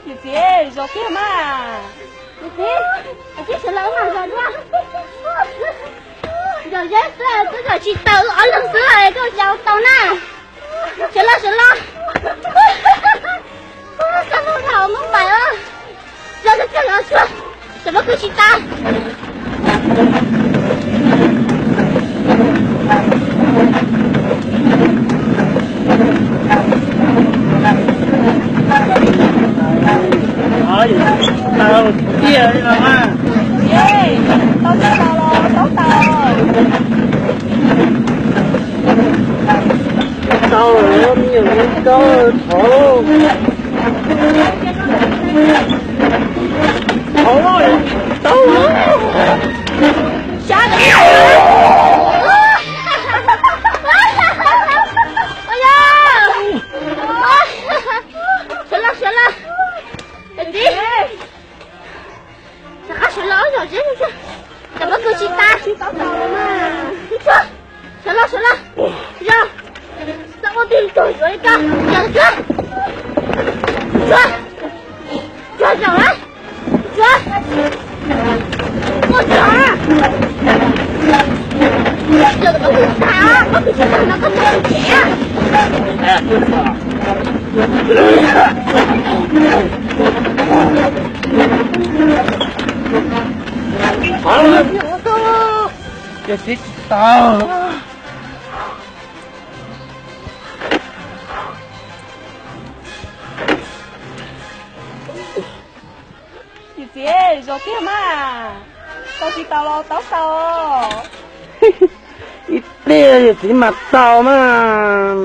Niam txiv, zov kiag mas. Niam txiv, sawv los mas zov dua. Zov zeb xwb, twb zov tsis tau, ob leeg xwb koj zov tau na. Sawv los, sawv los. Xab Paj Nphaum, Moob Pais os. Zov, zov, zov, zov, zov mas kuj tsis tas. Tau tiag li no mas. Tau tau los, tau tau. Tau lawm, me nyuam tau thov. Thov, tau. Sab, sawv los, sawv los. Rov qab sawv los, zov zeb, zov pob kws tsis tas. Sawv los, sawv los. Zov, txhob ua twg tuag yuav li ko. Zov, zov, zov, zov, zov. Ua zov. Zov pob kws tsis tas, pob kws tsis tas no koj tsis tau nrhiav. Ces txiv tsis tau. Niam txiv, zov kiag mas. Tau tsis tau los tau tau. Ib pliag niam txiv mam tau mas.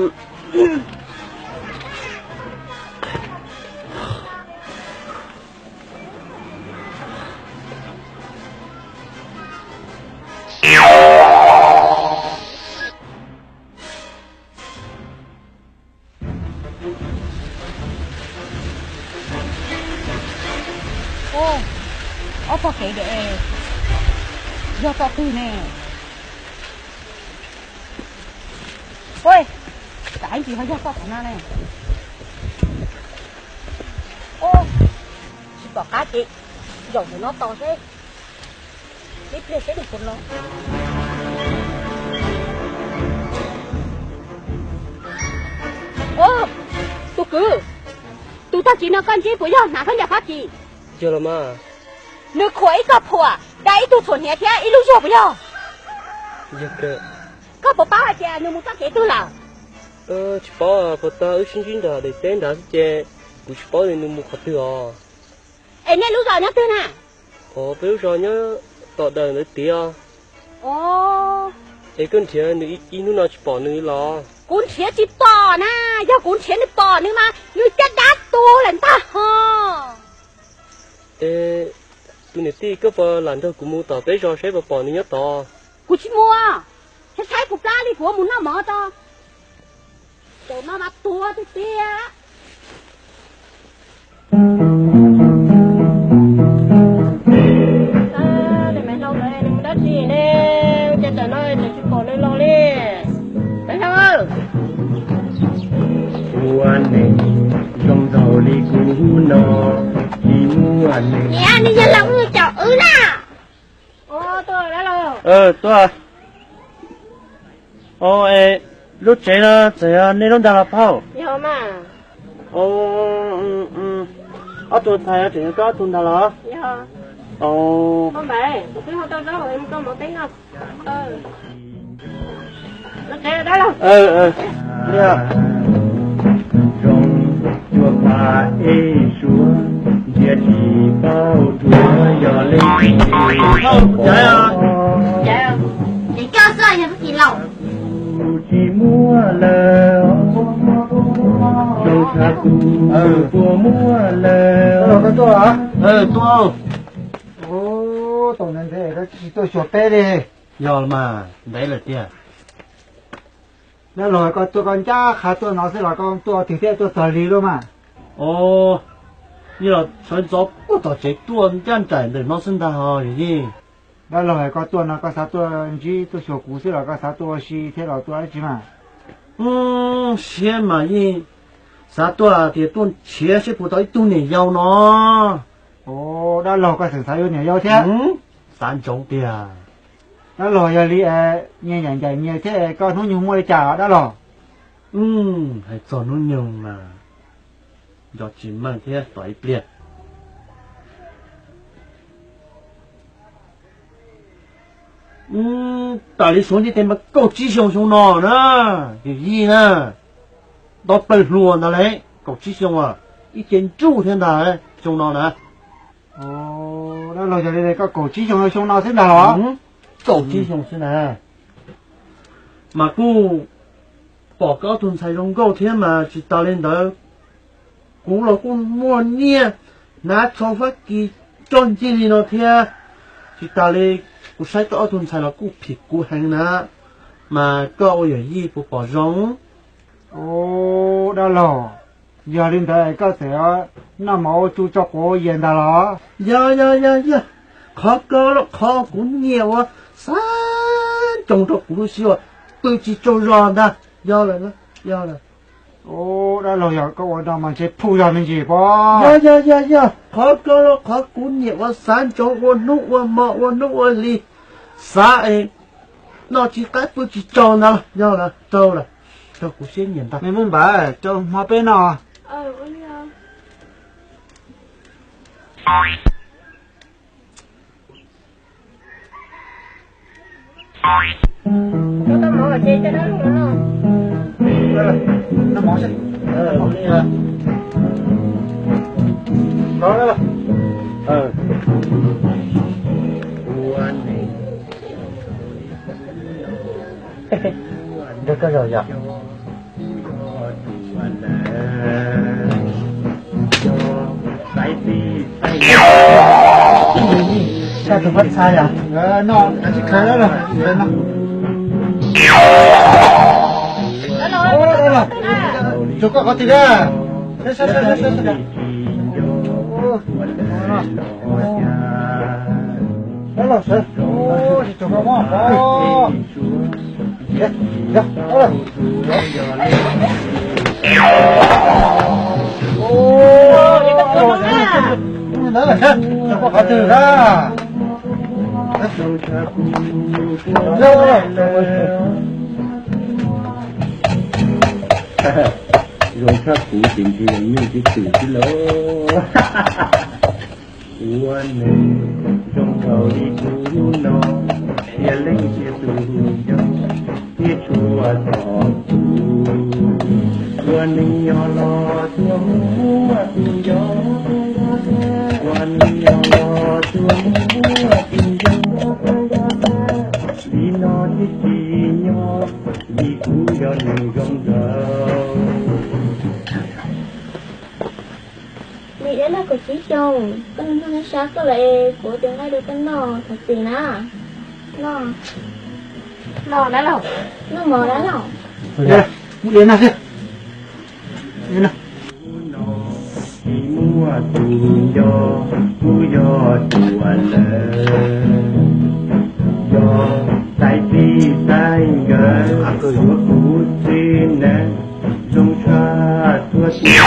Ob tog kev dam, yog tom twg ne? Ua, tam ntsis ho yog tom qhov no ne. Tsis pom qab ces zaum ntawm no tos seb, ib pliag seb nws puas los. Tus kwv, tus tag kis no koj ntsib puas yog hnav khaub ncaws Fab Kis? Yog los mas. Nws khuam ib ko phuam, da ib tug txhuam hniav thiab ib lub zuag puas yog? Koj puas paub hais tias nws mus txoj kev twg lawm? Tsis paub, puas tau wb sib ntsib nram daim teb nrad xwb ces kuv tsis paub nws mus qhov twg os. Es nej lub zos nyob twg na? Os, peb lub zos nyob tom dawm ntawd tiag. Es koj nrhiav nws ib hnub no tsis pom nws los? Kuv nrhiav tsis pom na, yog kuv nrhiav nws pom nws mas nws caj dab tu lawm ntag ho. Es tus niam tij, koj puas lam nrog kuv mus tom peb zos seb puas pom nws nyob tod? Kuv tsis mus, tshaib tshaib kuv plab li kuv mus noj mov tso. Caum no mas tuag tiag tiag. Niam Maiv Hlau lawv nws mus dab tsi ne? Cas tam no tseem tsis pom nws los li? Maiv Hlau, ua neeg zoo nkaus li kuv no, tsis muaj neeg. Niam, nws yog los mus caum wb na. Tuaj. Lub tsev no txawm yog nej lub ntag los phauj? Ob tug ntxhais tseem yog koj ob tug ntag los? Zoo cuag pha ej suav, ntsia tsis paub tsuav yog leej twg. Ces koj xwb yog Fab Kis laus. Tsis muaj lawm. Ua, koj tuaj. Ua, tau ntev ntev koj tsis tuaj xyuas peb li. Yog mas, ntev lawm tiag. Dab laug, koj tuaj koj ncaj qha tuaj no xwb los koj tuaj twg thiab tuaj txog lig lawm mas? Os, yog los sawv ntxov puag tom tsev tuaj ncaj nraim ntawm no xwb ntag os yawm yij. Dab laug, koj tuaj no koj xav tuaj ntsib tuaj xyuas kuv xwb los koj xav tuaj ua si thiab los tuaj dab tsi mas? Siab mas yeej xav tuaj tias tuaj nrhiav seb puas tau ib tug niam yau no. Ua, dab laug, koj tseem xav yuav niam yau thiab? Xav ntsoov tiag. Dab laug, yog li nyias ncaim nyias thiab koj hnub nyoog muaj li cas dab laug? Hais txog hnub nyoog mas nco tsis meej thiab tos ib pliag. Tam li suav ntiaj teb mas kaum tsib xyoo xyoo no na, yawm yij na, tau plaws hluas ntag lauj, kaum tsib xyoo, ib ce nruj thiab ntag xyoo no na. Dab laug, yog li koj kaum tsib xyoo xyoo no xwb ntag los? Kaum tsib xyoo xwb na. Mas kuj pom koj ob tug ntxhais zoo nkauj thiab mas tsis tas li ntawd, kuv los kuj muaj nyiaj hnav tsho Fab Kis tso ncig li no thiab. Tsis tas li, kuv saib koj ob tug ntxhais los kuj phim kuv heev na, mas koj ua yawm yij puas pom zoo? Ua, dab laug, yog li ntawd koj txawm noj mov ua tsu tso quav ua yias ntag los? Yog yog yog yog, qhov ko los qhov kuv niam uas xav ntsoov rau kuv lub siab uas pw tsis tsaug zog ntag. Yog lawm, yog lawm. Ua, dab laug, yog koj ua no mas ntshe phuj yog me ntsis pob. Yog yog yog yog, qhov ko los qhov kuv niam uas xav ntsoov ua hnub ua hmo ua hnub ua hli, xav es noj tsis qab pw tsis tsaug ntag los? Yog lawm, raug lawm, raug kuv siab nyiam ntag. Me Muaj Npawg, rau hmo peb noj. Nrog koj zaum yom. Sab tus pab txha yom. No, kav tsij khav lawm. Tsuas koj qhov twg a? Dab laug sawv, tsis tsuas koj mob. Ntawd lawm sab, tsuas koj qhov twg a? Zoo tshaj kuv ces ntshe yog nyuj tib tug xwb lauj. Ua neeg zoo nkaus li kuv no, cia leej cia tus yau, thiaj tshua tom kuv. Ua neeg nyob los tuaj muab tus yau, ua neeg nyob los tuaj muab tus yau, li no thiaj tsis nyob, vim kuv yog neeg zoo nkaus. Niam, dab laug kaum tsib xyoo, koj niag hnub nyob sab koj lawm es kuv ua tus nqaij rau koj noj thov txim na. Noj, noj dab laug, noj mov dab laug. Tsis muaj tus nco, kuv yog tus ua lawm, yog tais txij tais nkawm, kuv txij neej zoo tshaj tuaj txij.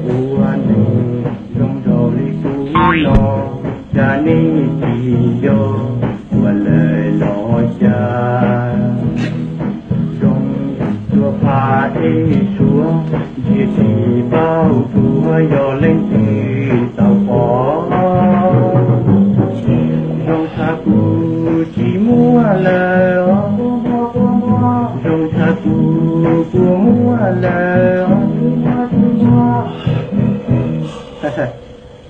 Ua neeg zoo nraug li kuv no, cas nej tsis nco, ua lawm los cas. Zoo tuaj pab ej suav, ntsia tsis paub tsuav yog leej twg tau pom. Zoo tshaj kuv tsis muaj lawm, zoo tshaj kuv puas muaj lawm.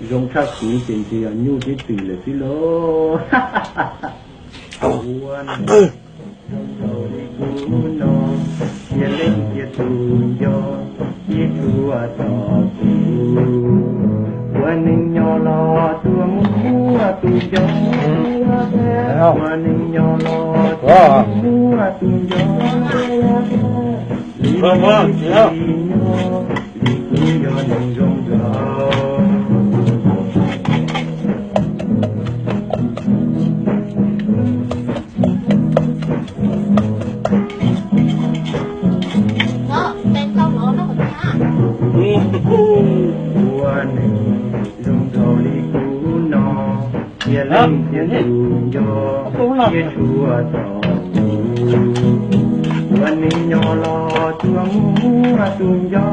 Zoo tshaj kuv ces ntshe yog nyuj tib tug lawm xwb lauj. Hnub no cia leej cia tus nco, cia tshua tom kuv. Ua neej nyob los tuaj muaj tus nco, ua neej nyob los tuaj muaj tus nco. Li no, li kuv yog neeg zoo nraug. Ua neeg zoo nraug li kuv no, cia leej cia tus nco, cia tshua tom kuv. Ua neej nyob los tuaj muaj tus nco,